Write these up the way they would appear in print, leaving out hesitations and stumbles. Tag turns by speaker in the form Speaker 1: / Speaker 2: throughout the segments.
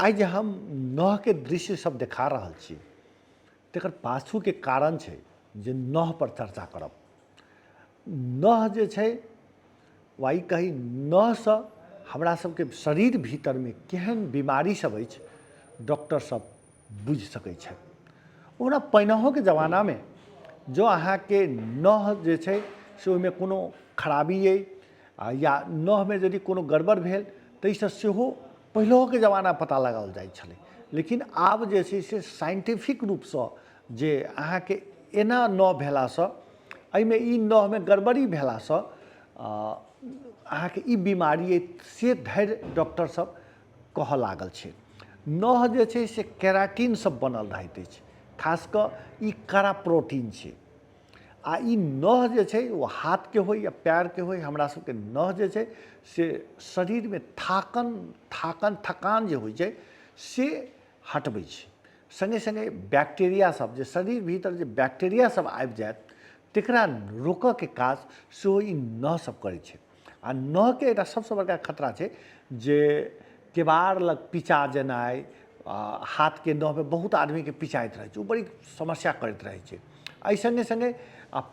Speaker 1: आइ जे हम नहके दृश्य सब देखा रहल छी तकर पाछूके कारण छै जे नहपर चर्चा करब। नह जे छै वा ई कही नहसँ हमरा सबके शरीर भीतरमे केहन बीमारी सब अछि डॉक्टर सब बुझि सकै छथि। ओना पहिनहोके जमानामे जँ अहाँके नह जे छै से ओहिमे कोनो खराबी अइ या नहमे यदि कोनो गड़बड़ भेल ताहिसँ सेहो पहिलहोके जमाना पता लगाओल जाइ छलै। लेकिन आब जे छै से साइंटिफिक रूपसँ जे अहाँके एना नह भेलासँ एहिमे ई नहमे गड़बड़ी भेलासँ अहाँके ई बीमारी अइ से धरि डॉक्टर सब कहऽ लागल छै। नह जे छै से केराटिनसँ बनल रहैत अछि, खास कऽ ई कड़ा प्रोटीन छै। आ ई नह जे छै ओ हाथके होइ या पएरके होइ, हमरा सबके नह जे छै से शरीरमे थाकन थाकन थकान जे होइ छै से हटबै छै। सङ्गे सङ्गे बैक्टेरिया सब जे शरीर भीतर जे बैक्टेरिया सब आबि जायत तकरा रोकऽके काज सेहो ई नह सब करै छै। आ नहके एकटा सबसँ बड़का खतरा छै जे केबाड़ लग पिचा जेनाइ, हाथके नहमे बहुत आदमीके पिचाइत रहै छै, ओ बड़ी समस्या करैत रहै छै। एहि सङ्गे सङ्गे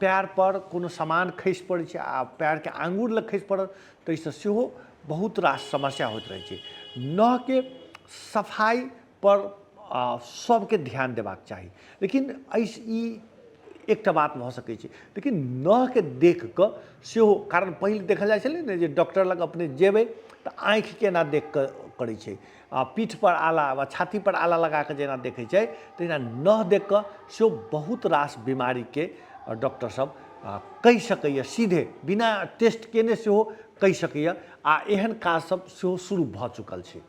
Speaker 1: पएरपर कोनो सामान खसि पड़ै छै आ पएरके आङ्गुर लग खसि पड़ल ताहिसँ सेहो बहुत रास समस्या होइत रहै छै। नहके सफाइपर सभके ध्यान देबाक चाही, लेकिन एहि ई एकटा बात भऽ सकै छै, लेकिन नहके देख कऽ सेहो, कारण पहिल देखल जाइ छलै ने जे डॉक्टर लग अपने जेबै तऽ आँखि केना देख कऽ करै छै, आ पीठपर आला वा छातीपर आला लगा कऽ जेना देखै छै तहिना नह देख कऽ सेहो बहुत रास बीमारीके डॉक्टर सब कहि सकैए, सीधे बिना टेस्ट केने सेहो कहि सकैए। आ एहन काज सब सेहो शुरू भऽ चुकल छै।